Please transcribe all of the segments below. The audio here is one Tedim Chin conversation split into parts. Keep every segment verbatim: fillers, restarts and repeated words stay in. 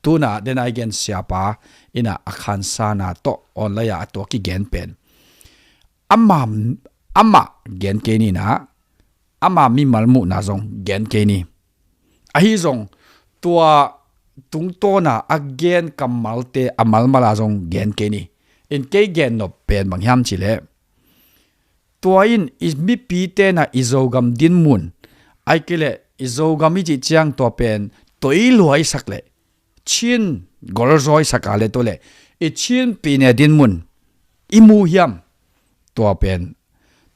Tuna dena i gen siapa ina a khansana tawh online a tua kigen pen ama, ama gen kei nina, ama mimal muhna zong gen kei ni. Ahi zong tua tungtawna a gen kammalte a malmala zong gen kei ni. In kei gen nop pen bang hiam cileh, tua in i mipi tena i Zogam dinmun, ai kei leh i Zogam i cih ciang tua pen toiluaisak leh Chin golzawisak a le tua le i Chin pine dinmun i mu hiam? Tua pen,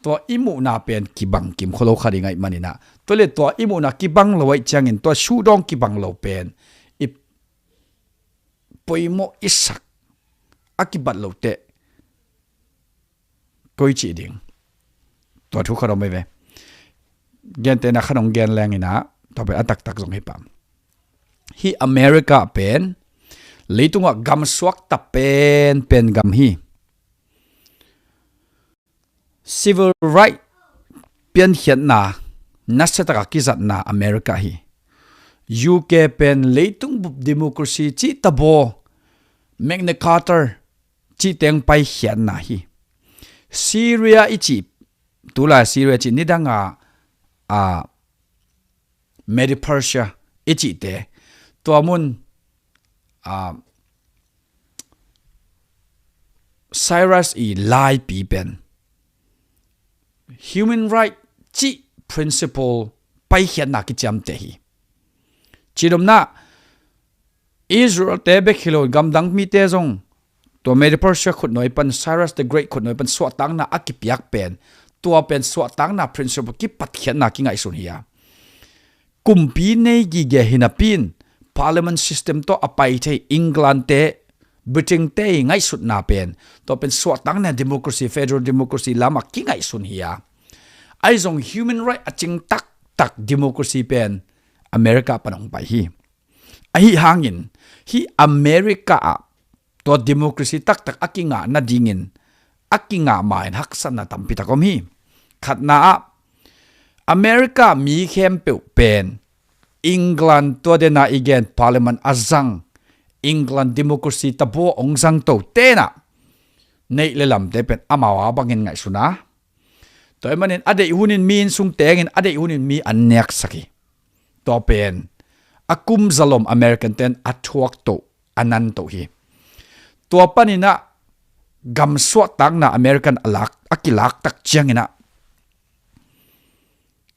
tua i muhna pen kibang kim kholo kha ding aih manina, tua le tua i muhna kibang lo aih ciangin tua sudawng kibang lo pen i poimawh i sak a kibat lo teh koi cih ding. Tua thu khat om ei ve. Gentehna khat hong gen lengina, tua pen a taktak zong hi pam. Hi America pen leitungah gamsuak ta pen pen gam hi. Civil right piankhiatna nasiataka kizatna America hi. U K pen leitung bup democracy cih tabaw, Magna Carta cih teng paikhiatna hi. Syria i cih, tulai Syria cih nidanga a Medo-Persia i cihte, tua mun a Cyrus i laipi pen human right cih principle paikhiatna kiciamte hi. Cidomna Israel te bek hi lo, gamdang mite zong tua Medo-Persia khutnuai pan, Cyrus the Great khutnuai pan suahtakna a kipiak pen, tua pen suahtakna principle kipatkhiatna kingaihsun hi a. Kumpi nei gige hi napi in parliament system tawh a pai thei England te, Britain te i ngaihsutna pen, tua pen suahtakna democracy, federal democracy lamah kingaihsun hi a. Ahi zong human right a cing taktak democracy pen America pan hong pai hi. Ahi hangin hi America ah tua democracy taktak a kingah nadingin a kingah ma-in haksatna tampi tak om hi. Khatna ah America mi khempeuh pen England tua dena i gen parliament a zang, England democracy tabaw hong zang to tenah neih le lamte pen amau a bangin ngaihsun a, tua ahih manin a deih hunin mi innsung tengin a deih hunin mi an neksak hi. Tua pen a kum zalom American ten a thuak toh, a nan toh hi. Tua paninah gamsuahtakna American a lak, a kilaktak cianginah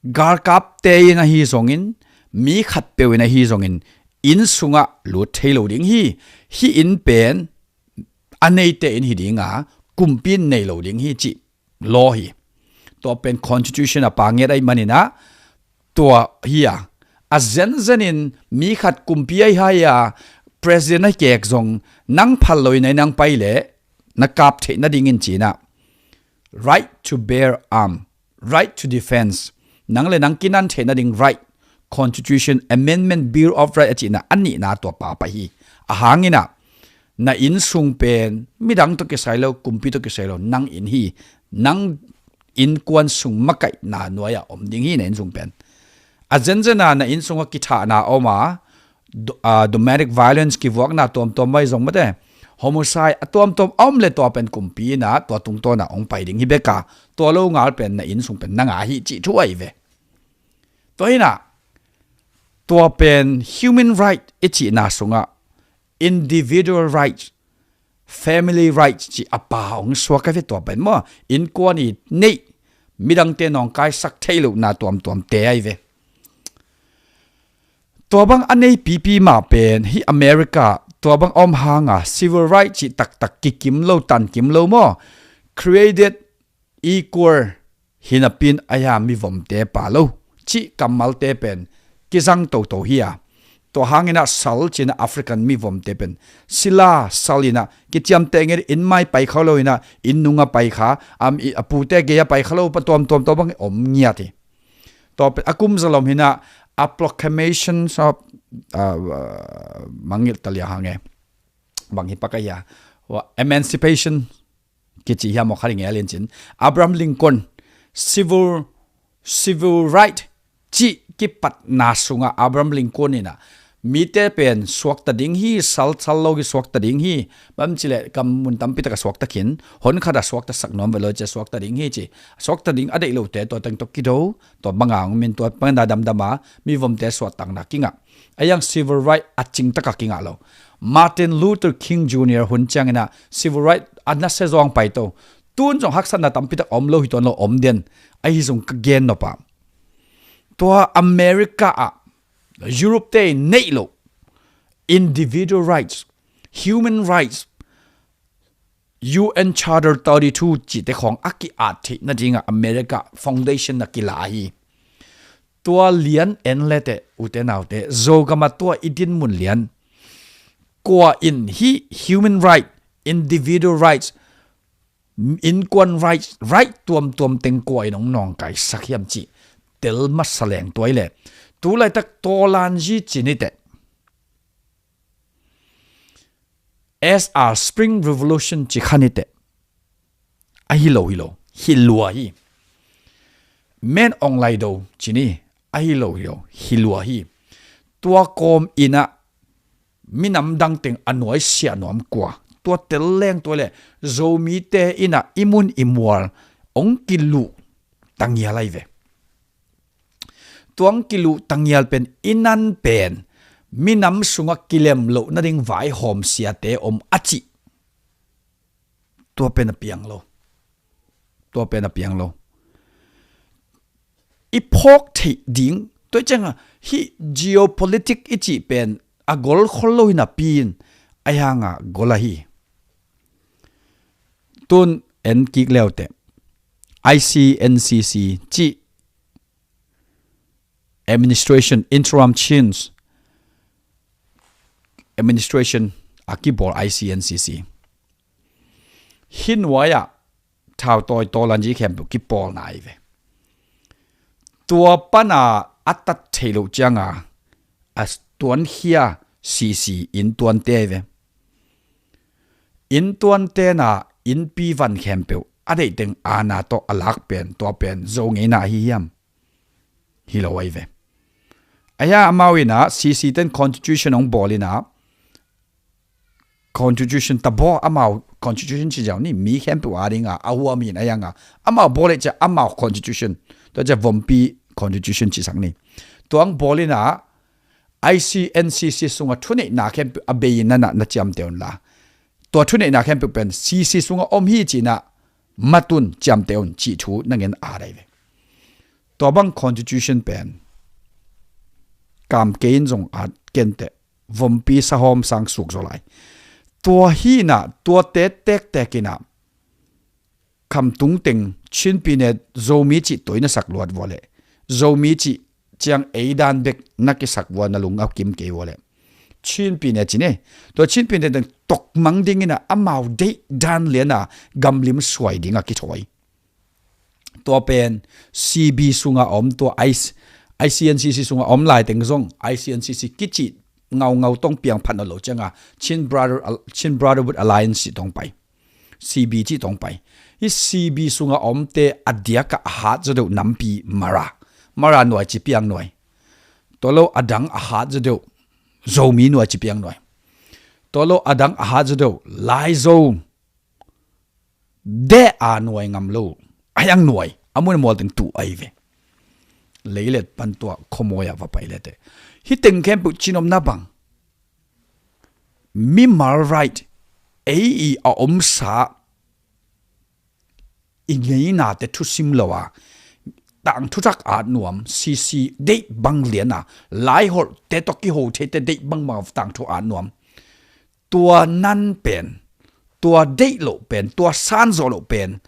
galkapte in ahi zongin, mi khatpeuh in ahi zongin, innsungah lut thei lo ding hi. Hih inn pen a neite in hi dinga, kumpi in nei lo ding hi cih law hi. Tua pen constitution a panget ahi maninah tua hi a, a zenzenin mi khat kumpi ahi hai a, president a kek zong nang phal loin ahi nang pai leh na kap theih nadingin cinah right to bear arm, right to defense, nang le nang kinan theih nading right, Constitution Amendment Bill of Right a cihna a nihna tua papa hi. A hanginah na innsung pen midang tawh kisai lo, kumpi tawh kisai lo, nang inn hi. Nang innkuan sung makaihna nuai-ah om ding hi na innsung pen. A zenzena na innsungah kithahna a om a, do-, a, domestic violence kivuakna tuamtuam mai zong mate, homicide a tuamtuam a om le tua pen kumpi inah tua tungtawna hong pai ding hi beka, tua lo ngal pen na innsung pen nanga hi cih thu ahi ve. Tua hinah tua pen human right i cihna sungah individual right, family right cih a pa hong suak ahi ve tua pen maw. Innkuan i neih, midangte nawngkaisak theih lohna tuamtuamte ahi ve. Tua bang a nei pipi mah pen hi America tua bang a om hanga civil right cih taktak kikim lo, tankim lo maw. Created equal hi napi in ahi a, mivomte pa lo cih kammalte pen kizang toto hi a. Tua hanginah sal cinah African mivomte pen sila sal inah kiciamteh nget, inn mai pai kha lo inah inn nunga pai kha, am, i, a pute gei a pai kha lo pa tuamtuam tua bang om ngiat hi. Tua pen a kum zalom hinah a proclamations of, uh, uh, mangngilh talia hange, bang hi pak ahi a, emancipation kici hiam aw, kha ding e a liancin Abraham Lincoln civil, civil right cih kipatna sungah Abraham Lincoln inah Mite pen suakta ding hi, sal, sal lo hi suakta ding hi, bang ci leh gam mun tampi tak a suakta khin, hon khat a suakta sak nuam ve lo ci a suakta ding hi ci. Suakta ding a deih lote tua teng tawh kido, tua banga hong min tua banga damdam a, mi vomte suahtakna kingah. A yang civil right a cing taka kingah lo. Martin Luther King Junior hun ciangin ah civil right a nasia zawng pai to. Tun zong haksatna tampi tak om lo hi tuan lo om den. Ahi zong ka gen nop a, tua America ah Europe te neih lo individual rights, human rights, U N Charter thirty-two cihte khawng a ki-at theih nadingah America foundation na kila hi. Tua lian en leteh ute naute, Zogam ah tua i dinmun lian, kua in hih human right, individual rights, innkuan right, right tuamtuam teng kua in hong nawngkaisak hiam cih tel masa leng tua i leh. Tu laitak tawlanzi ci niteh, as a Spring Revolution ci kha niteh, ahi lo hi lo, hi lua hi. Men Aung Hlaing do ci ni, ahi lo hi lo, hi lua hi. Tua kawm in ah minam dang teng a nuaisiah nuam kua, tua tel leng tua i leh Zomite in ah i mun i mual hong kiluh tangial ahi ve. Tua hong kiluh tangial pen i nan pen minam sungah kilem loh nading vaihawm siate om a cih. Tua pen a piang lo. Tua pen a piang lo. I phawk theih ding, tua ciangah hih geopolitic i cih pen a gol khol lo hi napi in, a hiangah gol ahi. Tun en kik leuteh, I C N C C cih administration, interim Chin administration a kibawl I C N C C. Hih nuai-ah thautawi tawlanzi khempeuh kipawlna ahi ve. Tua pana a tat theih loh cianga a tuankhia sisi inntuante ahi ve. Inntuante na innpi van khempeuh a deihteng aana tawh a lak pen, tua pen Zo ngeina ahi hiam? Hi lo ahi ve. Ahi a, amau in ah sisi ten constitution hong bawl in ah, constitution ta baw, amau constitution ci ziau ni, mi khempeuh a dinga a huam hi in a hianga, amau bawl leh cia amau constitution, tua cia vompi constitution cisak ni. Tua hong bawl in ah I C N C C sunga thuneihna khempeuh a bei in na, na ciamteh un la. Tua thuneihna khempeuh pen sisi sunga om hi ci in ah mat un, ciamteh un cih thu na ngen a dai ve. Tua bang constitution pen kam kei in zong at kenteh, vompi sahawm sang suk zaw lai. Tua hi in ah, tuate tektek in ah, khamtung teng Chin pyine Zomi cih tua i na sak luat vua leh, Zomi cih ciang ei dan bek na kisak vua, na lung a kim kei vua leh, Chin pyine ci ne, tua Chin pyine teng tokmang ding in ah amau deih dan lian a gamlim suai ding a kithawi. Tua pen C B sunga om, tua I C, I C N C C sunga om lai teng zong, I C N C C kici ngaungau tong piang phat nawn lo cianga Chin Brother, Chin Brotherhood Alliance cih tong pai, C B cih tong pai. Hi C B sunga omte a diaka a hat zaw deuh nampi Mara, Mara nuai ci piang nuai. Tua lo a dang a hat zaw deuh Zomi nuai ci piang nuai. Tua lo a dang a hat zaw deuh Laizo, deh a nuai ngam lo, a hiang nuai a mun a mual teng tuh ahi ve. Leilet pan tua khuamawi ah va pai leteh, hi teng khempeuh cinomna bang, mimal right, ei i a omsa i ngeinate thusim lo a, tangthu tak at nuam, sisi deih bang lian a, laiholhte tawh kiho theite deih bangbang a tangthu at nuam. Tua nan pen, tua deih loh pen, tua sanzawh loh pen,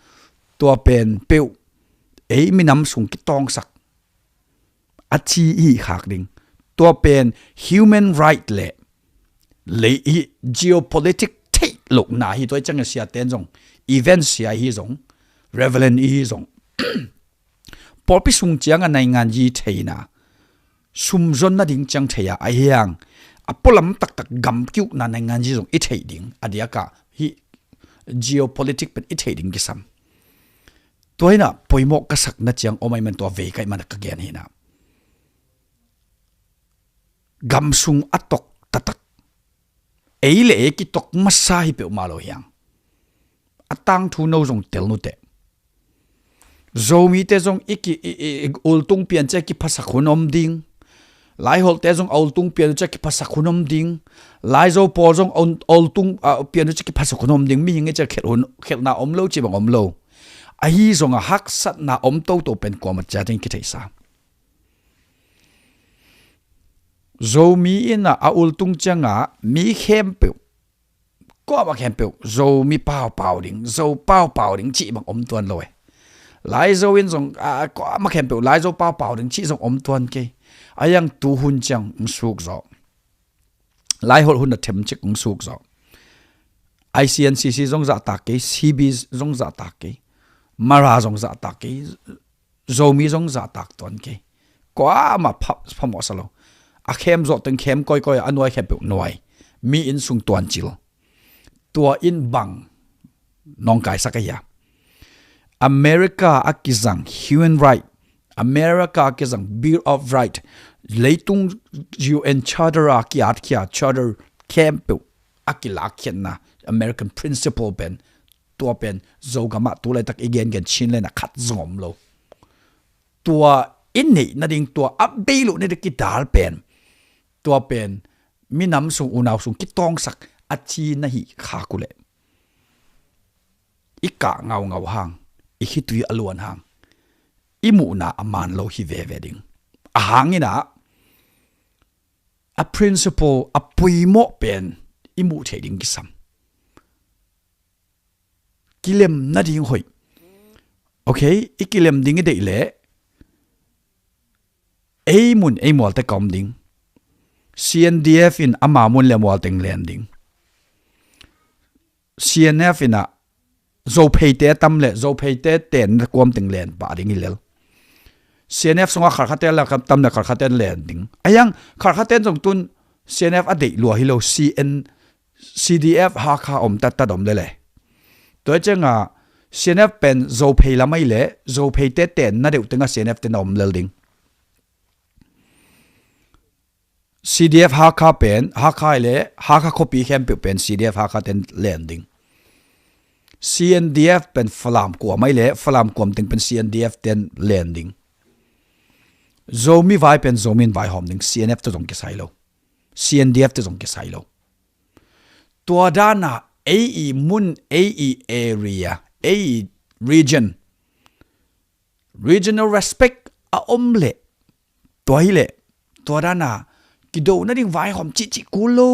tua pen peuh ei minam sung kitawngsak a ci i hih khak ding. Tua pen human right le lei i geopolitic theih lohna hi. Tua i ciangin siaten zong, event sia i hi zong, reverend i hi zong, pawlpi sung cianga nainganzi theihna, sumzon nading ciang thei a, a hiang a pualam taktak gam kiukna nainganzi zong i theih ding, a diaka hih geopolitic pen i theih ding kisam. Tua hi in ah poimawh ka sakna ciang om ahih man tua vei ka hih man ka gen hi in ah, gam sung a tok taktak, ei le ei kitok masa hi peuhmah lo hiang. A tangthu no zong tel nuteh. Zomite zong i ki, i, i, i ultung pian cia kiphasak hun om ding. Laiholhte zong a ultung pian uh cia kiphasak hun om ding. Laizo pawl zong a un-, a ultung, a, pian uh cia kiphasak hun om ding. Mihing i cia khelh hun, khelhna om lo ci bang om lo. Ahi zong a haksatna om toto pen kuamah cia ding kitheisa. Zomi in a, a ultung ciangah mi khempeuh, kuamah khempeuh Zomi paupau ding, Zo paupau ding cih bang om tuan lo e. Laizo in zong, a, kuamah khempeuh Laizo paupau ding cih zong om tuan kei. A iang tu hun ciang ung suk zaw. Laiholh hun a them cik ung suk zaw. I C N C C zong zahtak kei, C B zong zahtak kei, Mara zong zahtak kei, Zomi zong zahtak tuan kei. Kuamah pha, phamawh sa lo. A khem zawh teng khem kawikawi a, a nuai khempeuh nuai. Mi inn sung tuancil. Tua in bang nawngkaisak ahi a, America a kizang human right, America a kizang Bill of Right, leitung U N Charter a kiatkhia charter khempeuh a kilakkhiatna, American principle pen, tua pen Zogamah tu laitak i gengen Chinland ah khat zong om lo. Tua i neih nading, tua a bei loh nading kidal pen, tua pen minam sung, unau sung kitawngsak a ci na hih khak uh leh, i kah ngaungau hang, i khitui a luan hang, i muhna a man lo hi veve ding. A hang in a, a principle, a poimawh pen i muh theih ding kisam. Kilem nading hoih. Ok, i kilem ding i deih leh, ei mun ei mualte ka om ding. C N D F in ama mun le mual teng len ding. C N F in a Zopheite a tam leh Zopheite tenna kuam teng len pah ding hi lel. C N F sungah Kharkhatte a tam leh Kharkhatte len ding. A iang Kharkhatte zong tun C N F a deih lua hi lo, C N, C D F Hakha om tattat om lele. Tua hi ciangah C N F pen Zophei lam ahi leh Zopheite tenna deuh tengah C N F ten a om lel ding. C D F Hakha pen, Hakha ahi leh Hakha khuapi khempeuh pen C D F Hakha ten len ding. C N D F pen Falam kuam ahi leh Falam kuam teng pen C N D F ten len ding. Zomi vai pen Zomi in vaihawm ding, C N F te zong kisai lo. C N D F te zong kisai lo. Tua dana ei i mun, ei i area, ei i region, regional respect a om leh, tua hi leh, tua dana kido nading vaihawm cihcih kul lo.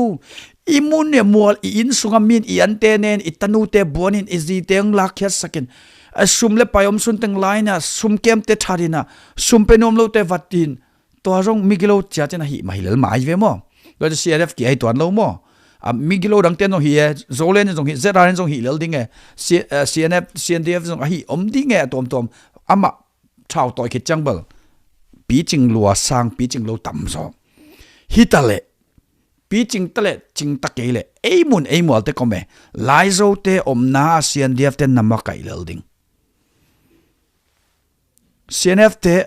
I mun i mual, i inn sungah min, i ante nen, i tanute buanin, i zite hong lakkhiatsakin, a sum le pai om sun teng lai-in a sum kemte thatin a, sum pe nuam lote vatin, tua zong migilo ciatin a hih mah hi lel mah ahi ve maw? Tua ci C N F kia hi tuan lo maw? A migilo dangte in zong hi e, Zoland in zong hi, Z R in zong hi lel ding e, C-, eh, C N F, C N D F zong a hih om ding e, a tuamtuam. Amah thau tawi khit ciang bel picing lua sang, picing lo tam zaw. Hi ta leh, picing ta leh, cing ta kei leh, ei mun ei mualte ka om e, Laizote omna a C N D F te na makaih lel ding. C N F te,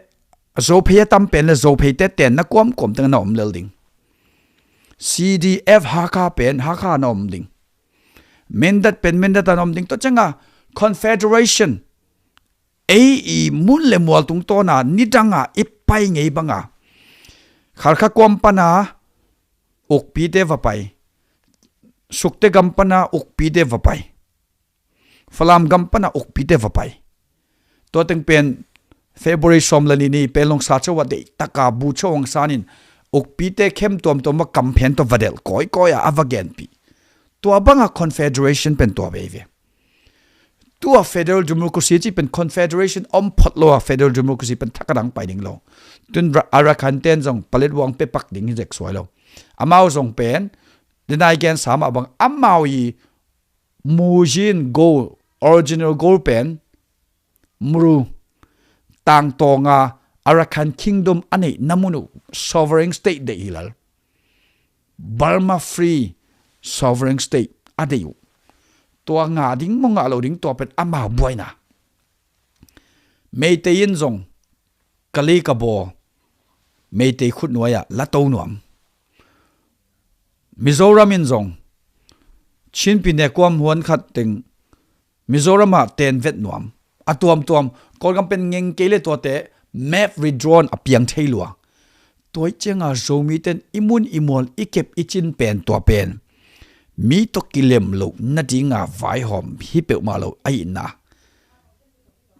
Zophei a tam pen le Zopheite tenna kuamkuam teng na om lel ding. C D F Hakha pen Hakha na om ding. Mindat pen Mindat a na om ding. Tua ciangah Confederation, ei i mun le mual tungtawna nidanga i pai ngei banga, Kharkha kuam pana ukpite va pai, Sukte gam pana ukpite va pai, Falam gam pana ukpite va pai. Tua teng pen February sawm le nih ni Panglong sa chauh a deihtaka bu chauh hong sanin ukpite khem tuamtuam a kamphen tua va delh kawikawi a, a va genpih. Tua banga Confederation pen tua veve. Tua federal democracy cih pen Confederation om phot lo a, federal democracy pen thak a dang pai ding lo. Tun Ra-, Arakan ten zong paletwa hong pepak ding hi zek suai lo. Amau zong pen, denai gensa mah bang, amau i muzin goal, original goal pen, muru, tangtawnga Arakan Kingdom a neihna mun uh sovereign state deih hi lel. Burma Free Sovereign State a deih uh. Tua ngah ding maw ngah lo ding, tua pen amau buaina. Meitei in zong kali ka baw, Meitei khutnuai-ah la to nuam. Mizoram in zong Chin pyine kuam huan khat teng Mizoram ah ten vet nuam. A tuamtuam Kawlgam pen ngeng kei le tuate map redrawn a piang thei lua. Tua ih cianga Zomi ten i mun i mual i kep i cin pen tua pen mi tawh kilem loh nadinga vaihawm hi peuhmah lo ahihna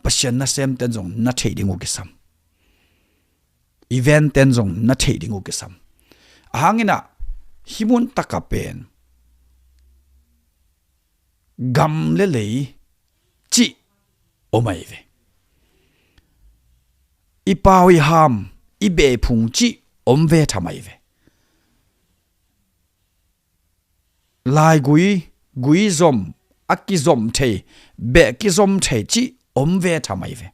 Pasian nasemten zong na theih ding uh kisam. Event ten zong na theih ding uh kisam. Ahanginah hih mun taka pen gam le lei cih om ahi ve. I pau i ham, i beh phung cih om ve tham ahi ve. Laigui, gui zom, a kizom thei, beh kizom thei cih om ve tham ahi ve.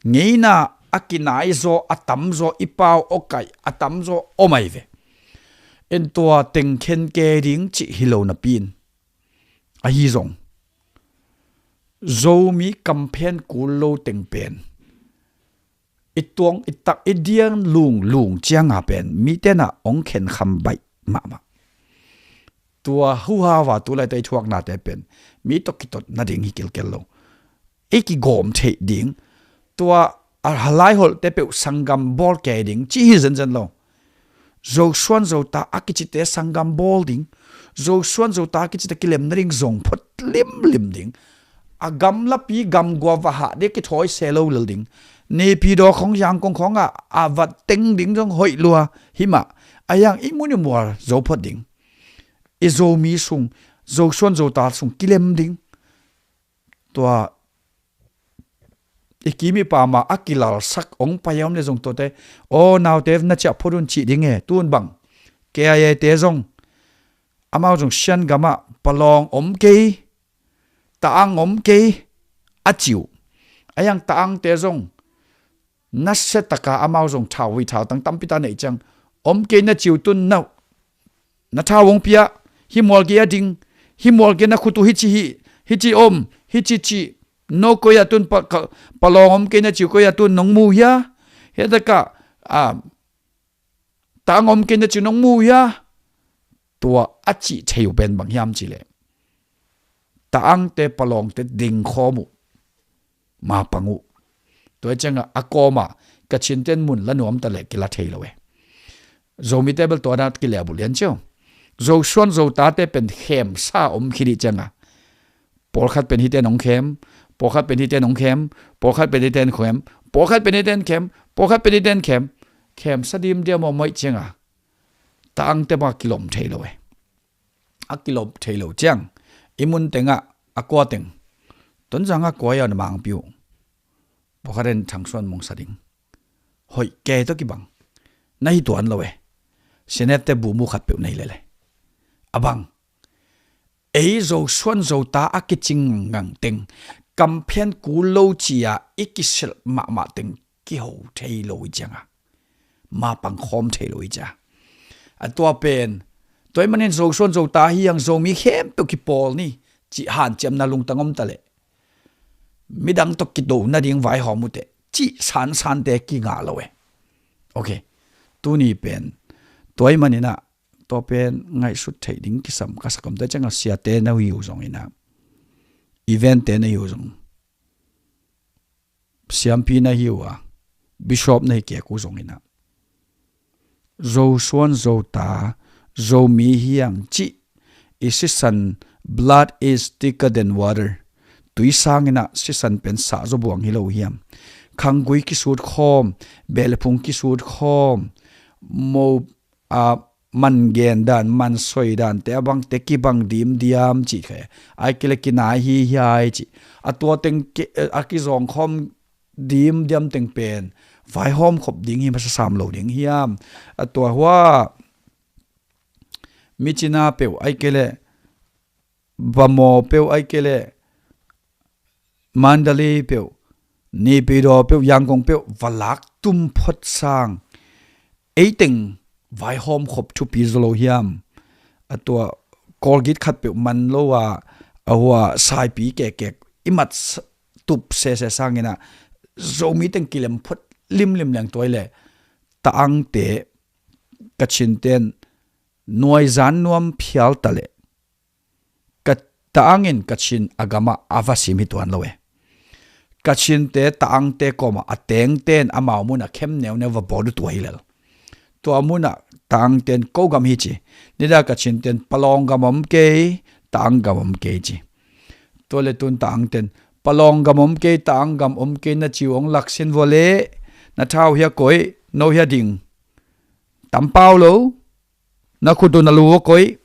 Ngeina a kinaizaw, a tamzaw, i pau awkaih a tamzaw om ahi ve. En tua teng khen ke ding cih hi lo napi in ahi zong Zomi kamphen kul lo teng pen i tuang i tak i diang lunglung cianga pen mitenah ong khenkham baih mahmah. Tua huhava tu laita i thuaknate pen mi tawh kitot nading hi kilkel lo. I kigawm theih ding, tua a halai holhte peuh sanggam bawl kei ding cih hi zenzen lo. Zosuan Zota a kicite sanggam bawl ding, Zosuan Zota a kicite kilem nading zong phot limlim ding. A gamlapi gamgua vahah ding kithawi se lo lel ding. Naypyidaw khong Yangon khongah a vat teng ding zong hoih lua himah a yang i mun i mual zo phot ding. I Zomi sung, Zosuan Zota sung kilem ding. Tua i kim i pamah a kilalsak ong pai a om le zong tuate, aw naute na ciah phot un cih ding e, tun bang K I A te zong amau zong Shan gamah palawng om kei, ta-ang om kei a ci uh. A yang ta-angte zong nasia taka amau zong thau hui thau tang tampi ta neih ciang om kei na ci uh tun na, na thau hong pia, hi mual kei a ding, hi mual kei na khut uh hi ci hi, hi ci om, hi ci ci, no koi a tun pa, ka, palawng om kei na ci uh koi a tun nong mu hia, he taka a ta-ang om kei na ci uh nong mu hia, tua a cih thei uh pen bang hiam cih leh ta-angte palawngte dingkhawm uh, mapang uh. Tua ciangah a kawmah Kachin ten mun la nuam ta leh kila thei lo e. Zomite bel tua na kilehbulh lian cio. Zosuan Zotate pen khemsa om khit ih ciangah pawlkhat pen hiten hong khem, pawlkhat pen hiten hong khem, pawlkhat pen hiten khem, pawlkhat pen hiten khem, pawlkhat pen hiten khem. Khemsa dimdiam om ih ciangah ta-angte bang a kilom thei lo e. A kilom thei lo ciang i mun tengah a kua teng Tonzang a kua a na mangpi uh. Pawlkhat in Thangsuan mongsa ding. Hoih kei tawh kibang na hi tuan lo e. Senette bumu khat peuh nei lele. A bang ei Zosuan Zota a kicing ngang teng kamphen kul lo cia i kiselh mahmah teng kiho thei lo i cianga mapang khawm thei lo i cia. A tua pen tua ih manin Zosuan Zota hi ang Zomi khempeuh kipawl ni cih hanciamna lungtang om ta leh midang tawh kido nading vaihawm uh teh cih sansante kingah lo e. Ok. Tuni pen tua ih maninah tua pen ngaihsut theih ding kisam ka sak om. Tua ciangah siate na hi uh zonginah, eventte na hi uh zong, siampi na hi uh a, bishop na hi kek uh zonginah, Zosuan Zota Zomi hi ang cih i sisan, blood is thicker than water. Tui sanginah sisan pen sahzaw buang hi lo hiam? Khanggui kisut khawm, beh le phung kisut khawm, mo a man gen dan, man soi dan te a bangte kibang dimdiam cih khe. Ai kile kinai hi hiai cih. A tua teng ke, a kizawng khawm dimdiam teng pen vaihawm khop ding hi masa sam lo ding hiam? A tua hua Myitkyina peuh ai kile, Bhamo peuh ai kile, Mandalay peuh, Naypyidaw peuh, Yangon peuh va lak tum phot sang ei teng vaihawm khop thupi zaw lo hiam? A tua Kawlgit khat peuh man lo a, a hua saipi kekek i mat s-, tup sese sanginah Zomi teng kilem phot limlim leng tua i le ta-angte Kachin ten nuaizan nuam phial ta leh, ka, Taang in Kachin a gamah a va sim hi tuan lo e. Kachinte Taangte kawmah a tengten amau munah khem neuneu va bawl uh tua hi lel. Tua munah Taangten ko gam hi ci. Nida Kachinten Palawng gam om kei, Taang gam om kei ci. Tua le tun Taangten Palawng gam om kei, Taang gam om kei na ci uh hong laksin vua leh, na thau hia koih, no hia ding, tampau lo, na khut uh na lu uh koih.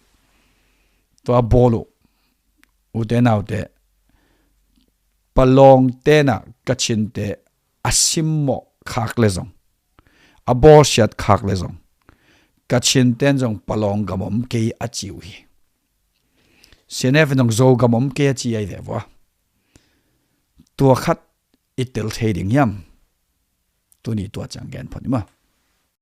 Tua bawl uh. Ute naute, Palawngte na Kachinte a simmawh khak le zong, a bawlsiat khak le zong, Kachinten zong Palawng gam om kei a ci uh hi. CNF in zong Zo gam om kei a ci ahi ve vua. Tua khat i tel thei ding hiam? Tuni tua ciang gen phot ni maw.